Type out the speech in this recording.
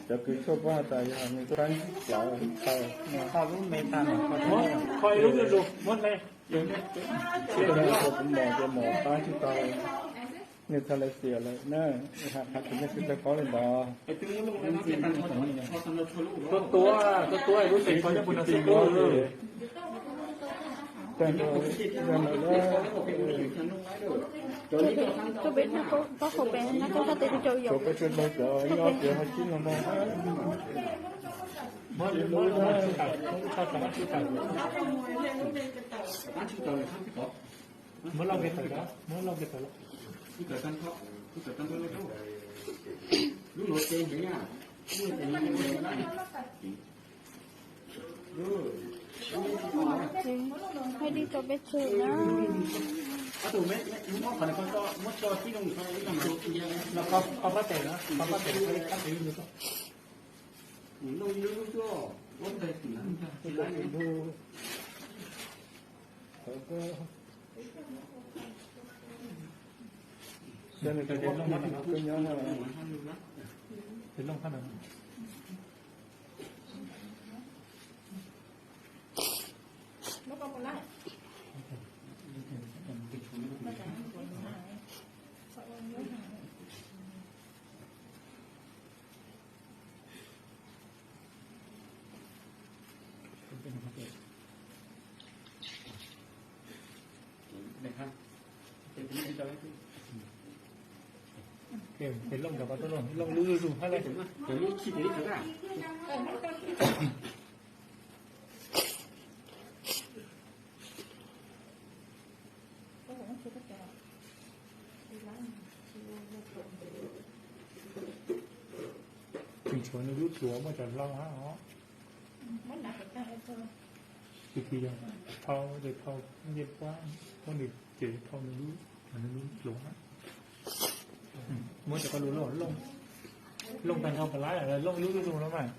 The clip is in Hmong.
Cov kws tshuaj puab has tas yog nws tuaj pab ntsib plawv tau no. Kho lub me tag no, kho lub zuj zus muab hle. Kuv mos ces mos pab tsis tau, nws txhaj lawv xiam lawm na, hais tsis tau paub li ntawd. Tuab tuab, tuab tuab lub tes kho nyob puag no xwb. Peb tshuav cov ib ob tiav ho tsib no no. Muab lauj ke tawm, muab lauj ke tawm. Hais li rau peb tseg na. Kho pab tes na, kho pab tes, kho pab tes. Looj, looj lub zuj zus hab le. Tseem tshuav nws lub dluav muaj cov hlau hab os. Tsis yog, thau ces thau ncej puab, muab nws ces thau nws lub, nws lub dluav. Muab cov koj lub looj, looj tag nrho puas laib, looj lub zuj zus no mas.